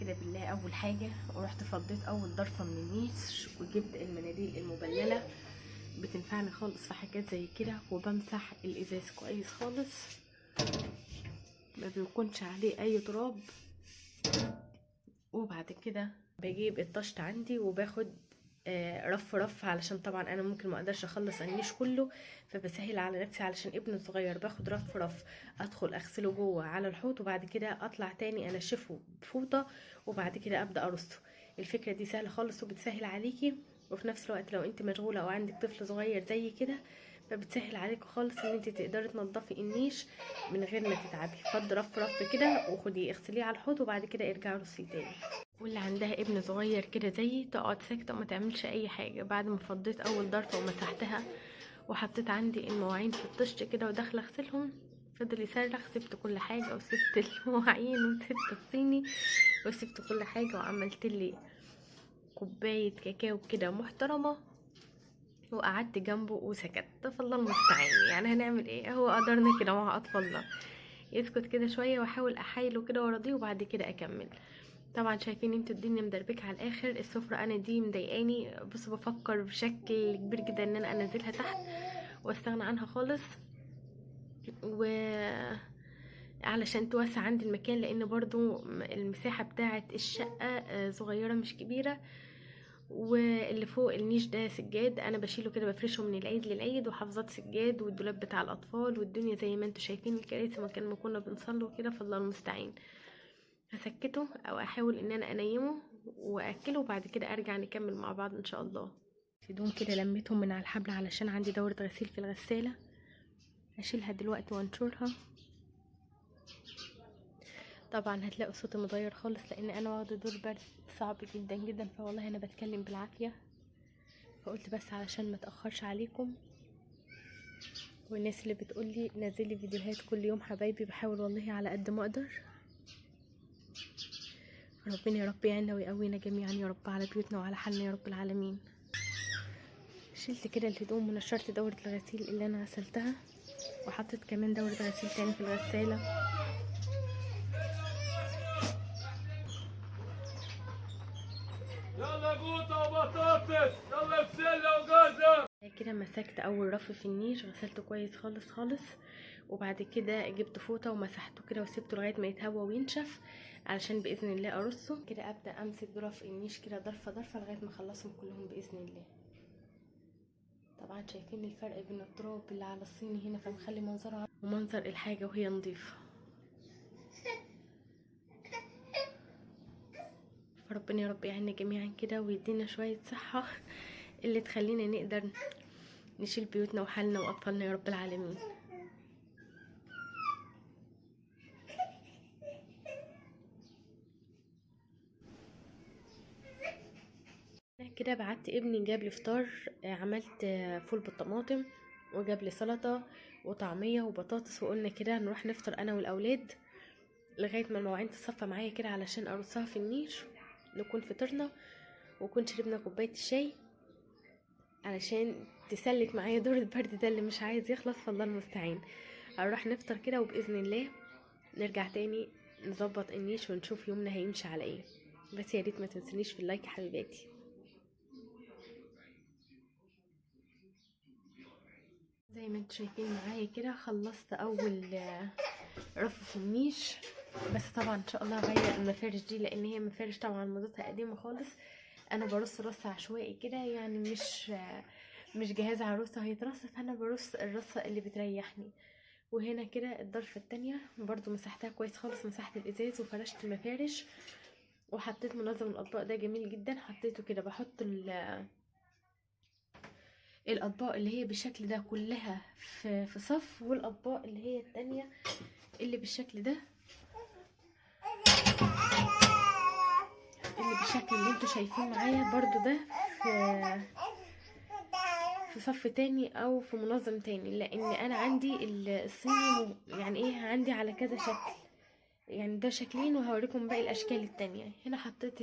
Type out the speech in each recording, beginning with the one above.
كده بالله اول حاجة، ورحت فضيت اول ضرفه من النيش، وجبت المناديل المبلله بتنفعني خالص في حاجات زي كده، وبمسح الازاز كويس خالص ما بيكونش عليه اي تراب. وبعد كده بجيب الطشت عندي وباخد رف رف، علشان طبعا انا ممكن ما اقدرش اخلص النيش كله، فبسهل على نفسي علشان ابني الصغير باخد رف رف، ادخل اغسله جوه على الحوض، وبعد كده اطلع تاني انشفه بفوطه، وبعد كده ابدا ارصه. الفكرة دي سهلة خالص وبتسهل عليكي، وفي نفس الوقت لو انت مشغولة او عندك طفل صغير زي كده فبتسهل عليك خالص ان انت تقدري تنضفي النيش من غير ما تتعبي. فض رف رف كده وخديه اغسليه على الحوض، وبعد كده ارجعي رصيه تاني. واللي عندها ابن صغير كده زيي تقعد ساكته وما تعملش اي حاجة. بعد ما فضيت اول ضرفه ومسحتها وحطيت عندي المواعين في الطشت كده وداخله اغسلهم، فضل يصرخ، سبت كل حاجة وسبت المواعين وسبت الصيني وسبت كل حاجة، وعملت لي كوباية كاكاو كده محترمه وقعدت جنبه وسكت. فالله المستعان، يعني هنعمل ايه، هو قدرنا كده مع اطفالنا، يسكت كده شوية واحاول احايله كده وارضيه وبعد كده اكمل. طبعا شايفين انتوا الدنيا مدربكه على الاخر. السفرة انا دي مضايقاني، بس بفكر بشكل كبير جدا ان انا انزلها تحت واستغنى عنها خالص، و علشان توسع عندي المكان، لان برضو المساحة بتاعه الشقة صغيرة مش كبيرة. واللي فوق النيش ده سجاد انا بشيله كده بفرشه من العيد للعيد، وحافظات سجاد، والدولاب بتاع الاطفال، والدنيا زي ما انتوا شايفين الكراسي مكان ما كنا بنصلي وكده. فالله المستعان. هسكته او احاول ان انا انيمه واكله، وبعد كده ارجع نكمل مع بعض ان شاء الله. هدوم كده لميتهم من على الحبل علشان عندي دورة غسيل في الغسالة، هشيلها دلوقتي وانشرها. طبعا هتلاقوا صوتي متغير خالص لان انا واخده دور برد صعب جدا جدا، فوالله انا بتكلم بالعافية، فقلت بس علشان ما اتاخرش عليكم. والناس اللي بتقولي نزلي فيديوهات كل يوم حبايبي، بحاول والله على قد ما اقدر. ربنا يا رب يعيننا ويقوينا جميعا يا رب على بيوتنا وعلى حالنا يا رب العالمين. شلت كده الهدوم ونشرت دورة الغسيل اللي انا غسلتها، وحطيت كمان دورة غسيل تاني في الغسالة. يلا قوطة وبطاطس، يلا بسلة وجزر. كده مسكت اول رف في النيش غسلته كويس خالص خالص، وبعد كده جبت فوطه ومسحته كده وسبته لغاية ما يتهوى وينشف علشان باذن الله ارصه كده. ابدا امسك ظرف النيش كده ضرفه ضرفه لغاية ما اخلصهم كلهم باذن الله. طبعا شايفين الفرق بين التراب اللي على الصيني هنا، فمخلي منظرها ومنظر الحاجة وهي نظيفة. فربنا يا رب يعيننا جميعا كده ويدينا شوية صحة اللي تخلينا نقدر نشيل بيوتنا وحالنا واطفالنا يا رب العالمين. كده بعت ابني جاب لي فطار، عملت فول بالطماطم وجاب لي سلطة وطعميه وبطاطس، وقلنا كده نروح نفطر انا والاولاد لغاية ما المواعين تصفى معايا كده علشان ارصها في النيش، نكون فطرنا وكون شربنا كوباية الشاي علشان تسلك معايا دور البرد ده اللي مش عايز يخلص. فالله المستعان. هنروح نفطر كده وباذن الله نرجع تاني نظبط النيش ونشوف يومنا هيمشي على ايه. بس يا ريت ما تنسونيش في ال like يا حبيباتي. زي ما انتوا شايفين معايا كده خلصت اول رف في النيش، بس طبعا ان شاء الله هغير المفارش دي لان هي مفارش طبعا مدتها قديمة خالص. انا برص رص عشوائي كده، يعني مش جهاز عروسه هيترص، فانا برص الرصه اللي بتريحني. وهنا كده الضرفه التانية برضو مسحتها كويس خالص، مسحت الازاز وفرشت المفارش وحطيت منظم الاطباق ده جميل جدا، حطيته كده. بحط الاطباق اللي هي بالشكل ده كلها في صف، والاطباق اللي هي التانية اللي بالشكل ده اللي بالشكل اللي انتوا شايفين معايا برضو ده في صف تاني او في منظم تاني، لان انا عندي الصيني يعني ايه عندي على كذا شكل، يعني ده شكلين وهوريكم باقي الاشكال التانية. هنا حطيت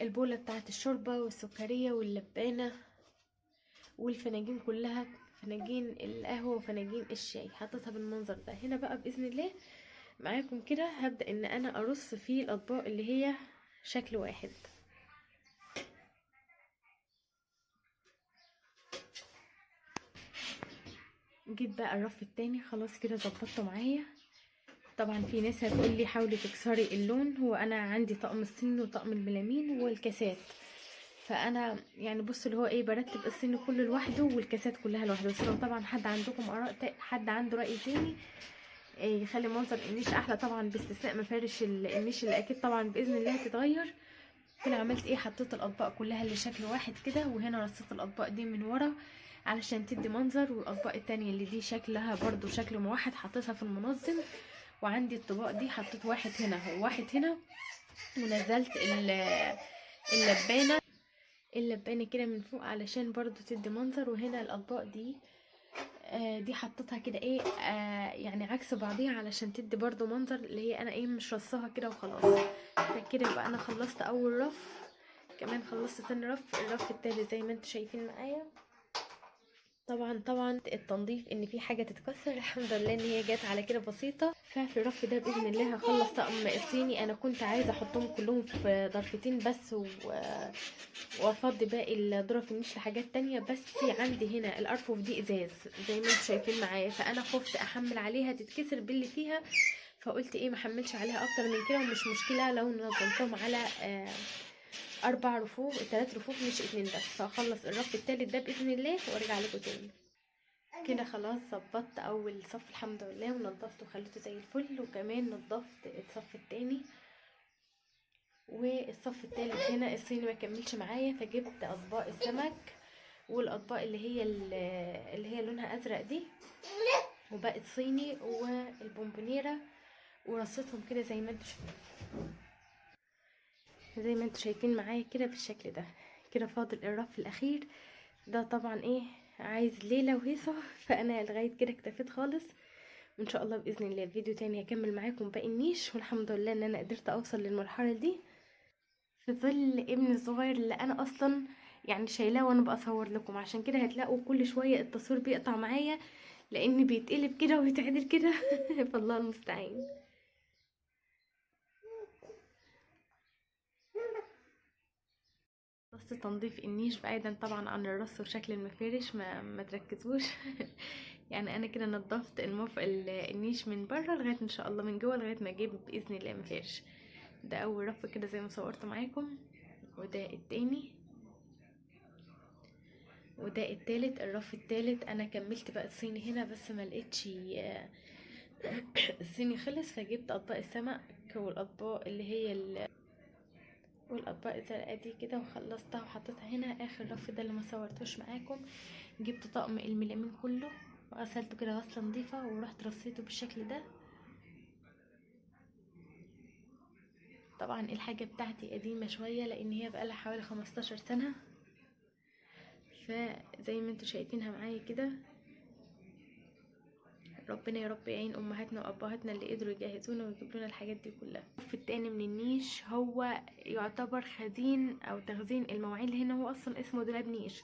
البولة بتاعت الشوربة والسكرية واللبانة والفناجين كلها، فناجين القهوة وفناجين الشاي، حطيتها بالمنظر ده. هنا بقى بإذن الله معاكم كده هبدأ ان انا ارص فيه الاطباق اللي هي شكل واحد. جيت بقى الرف التاني، خلاص كده ظبطته معايا. طبعا في ناس هتقول لي حاولي تكسري اللون، هو انا عندي طقم الصيني وطقم الميلامين والكاسات، فانا يعني بص اللي هو ايه، برتب الصيني كله لوحده والكاسات كلها لوحده. بس لو طبعا حد عندكم اراء، حد عنده راي تاني يخلي منظر النيش احلى، طبعا باستثناء مفارش النيش اللي اكيد طبعا باذن الله هتتغير. هنا عملت ايه، حطيت الاطباق كلها اللي شكل واحد كده، وهنا رصيت الاطباق دي من ورا علشان تدي منظر، والاطباق التانية اللي دي شكلها برضو شكل موحد حطيتها في المنظم. وعندي الطباق دي حطيت واحد هنا وواحد هنا، ونزلت اللبانه كده من فوق علشان برضو تدي منظر. وهنا الاطباق دي دي حطيتها كده ايه يعني عكس بعضيها علشان تدي برضو منظر، اللي هي انا ايه مش رصاها كده وخلاص. فكده يبقى انا خلصت اول رف، كمان خلصت تاني رف. الرف التالت زي ما انتم شايفين معايا. طبعا التنظيف ان في حاجة تتكسر، الحمد لله ان هي جت على كده بسيطة. ففي الرف ده باذن الله هخلص طقم الصيني. انا كنت عايزه احطهم كلهم في ظرفتين بس وافضي باقي الظرف النيش لحاجات تانية، بس عندي هنا الارفف دي ازاز زي ما انتم شايفين معايا، فانا خفت احمل عليها تتكسر باللي فيها، فقلت ايه ما احملش عليها اكتر من كده، ومش مشكلة لو نظمتهم على 4 رفوف، 3 رفوف مش 2 بس. فاخلص الرف التالت ده باذن الله وارجع لكم تاني. كده خلاص ظبطت اول صف الحمد لله، ونضفته وخليته زي الفل، وكمان نضفت الصف التاني والصف التالت. هنا الصيني ما كملش معايا، فجبت اطباق السمك والاطباق اللي هي لونها ازرق دي، وبقت صيني والبونبونيره، ورصيتهم كده زي ما انتم شايفين، زي ما انتم شايفين معايا كده بالشكل ده. كده فاضل الرف الاخير ده، طبعا ايه عايز ليلة وهيصه، فانا لغاية كده اكتفيت خالص. وان شاء الله باذن الله فيديو تاني هكمل معاكم باقي النيش. والحمد لله ان انا قدرت اوصل للمرحلة دي في ظل ابني الصغير اللي انا اصلا يعني شايلاه وانا بصور لكم، عشان كده هتلاقوا كل شوية التصوير بيقطع معايا لان بيتقلب كده ويتعدل كده فالله المستعان. بس تنظيف النيش بعيدا طبعا عن الرص وشكل المفارش، ما تركزوش يعني انا كده نظفت النيش من بره لغاية ان شاء الله من جوه، لغاية ما اجيب باذن الله مفارش. ده اول رف كده زي ما صورت معاكم، وده التاني، وده التالت. الرف التالت انا كملت بقى الصيني هنا، بس ما لقيتش الصيني خلص، فجبت اطباق السمك والاطباق اللي هي والاطباق الزرقاء دي كده، وخلصتها وحطيتها هنا. اخر رف ده اللي ما صورتوش معاكم، جبت طقم الميلامين كله وغسلته كده غسله نظيفة، ورحت رصيته بالشكل ده. طبعا الحاجة بتاعتي قديمة شوية لان هي بقالها حوالي 15 سنة، فزي ما انتوا شايفينها معايا كده. ربنا يا رب يعين امهاتنا وابهاتنا اللي قدروا يجهزونا ويجيبوا لنا الحاجات دي كلها. الرف التاني من النيش هو يعتبر خزين او تخزين المواعين، هنا هو اصلا اسمه دولاب نيش،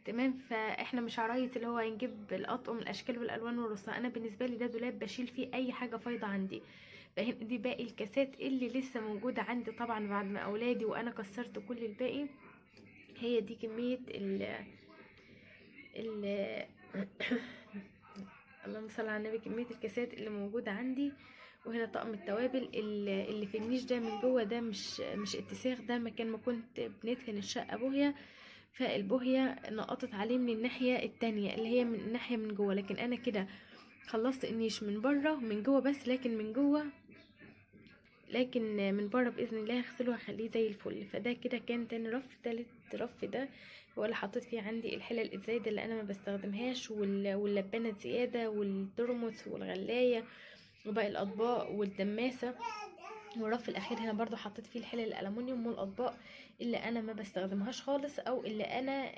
تمام. فاحنا مش عرايس اللي هو نجيب الاطقم الاشكال والالوان والرصه، انا بالنسبة لي ده دولاب بشيل فيه اي حاجة فايضه عندي. فهنا دي باقي الكاسات اللي لسه موجودة عندي طبعا بعد ما اولادي وانا كسرت كل الباقي. هي دي كمية ال ال اللهم صل على النبي، كمية الكاسات اللي موجودة عندي. وهنا طقم التوابل اللي في النيش ده من جوه، ده مش اتساخ، ده مكان ما كنت بندهن الشقة بوهيه، فالبوهيه نقطت عليه من الناحية التانية اللي هي من الناحية من جوه. لكن انا كده خلصت النيش من بره من جوه بس، لكن من جوه، لكن من بره باذن الله هغسله وهخليه زي الفل. فده كده كان تاني رف. تالت رف ده هو اللي حطيت فيه عندي الحلل الزايدة اللي انا ما بستخدمهاش، واللبانه الزيادة والترمس والغلايه وباقي الاطباق والدماسه. والرف الاخير هنا برضو حطيت فيه الحلل الالومنيوم والاطباق اللي انا ما بستخدمهاش خالص، او اللي انا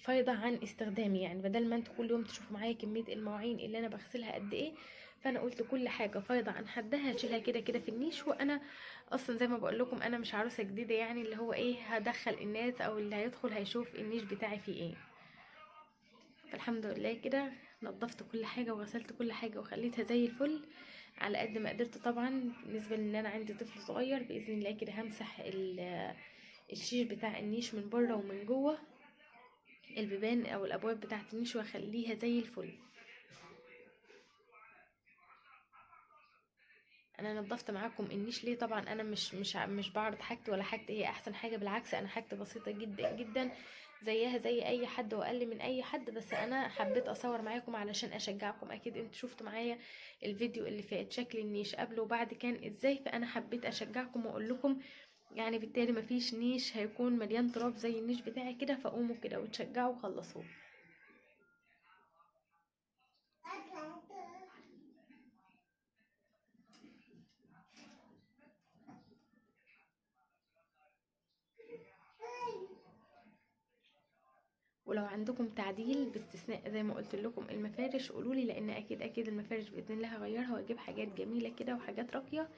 فايضه عن استخدامي. يعني بدل ما انتوا كل يوم تشوفوا معايا كمية المواعين اللي انا بغسلها قد ايه، فانا قلت كل حاجة فايضه عن حدها هشيلها كده كده في النيش. وانا اصلا زي ما بقول لكم انا مش عروسه جديدة، يعني اللي هو ايه هدخل الناس او اللي هيدخل هيشوف النيش بتاعي فيه ايه. فالحمد لله كده نظفت كل حاجة وغسلت كل حاجة وخليتها زي الفل. على قد ما قدرت. طبعا بالنسبة لان انا عندي طفل صغير، باذن الله كده همسح الشيش بتاع النيش من بره ومن جوه، البيبان او الابواب بتاعه النيش، واخليها زي الفل. انا نظفت معاكم النيش ليه؟ طبعا انا مش بعرض حاجتي ولا حاجتي هي احسن حاجة، بالعكس انا حاجتي بسيطة جدا جدا زيها زي اي حد واقل من اي حد، بس انا حبيت اصور معاكم علشان اشجعكم. اكيد انتوا شفتوا معايا الفيديو اللي فات شكل النيش قبل وبعد كان ازاي، فانا حبيت اشجعكم واقول لكم يعني بالتالي مفيش نيش هيكون مليان تراب زي النيش بتاعي كده، فقوموا كده وتشجعوا وخلصوه. ولو عندكم تعديل باستثناء زي ما قلت لكم المفارش قولولي، لان اكيد اكيد المفارش باذن الله هغيرها واجيب حاجات جميلة كده وحاجات راقية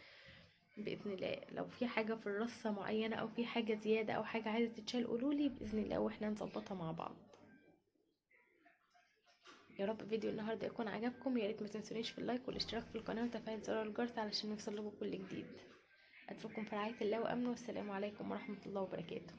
باذن الله. لو في حاجة في الرصه معينة او في حاجة زيادة او حاجة عايزه تتشال قولولي باذن الله واحنا نظبطها مع بعض. يا رب فيديو النهارده يكون عجبكم، يا ريت ما تنسونيش في اللايك والاشتراك في القناة وتفعيل زر الجرس علشان يوصل لكم كل جديد. اترككم في رعاية الله وامنه، والسلام عليكم ورحمة الله وبركاته.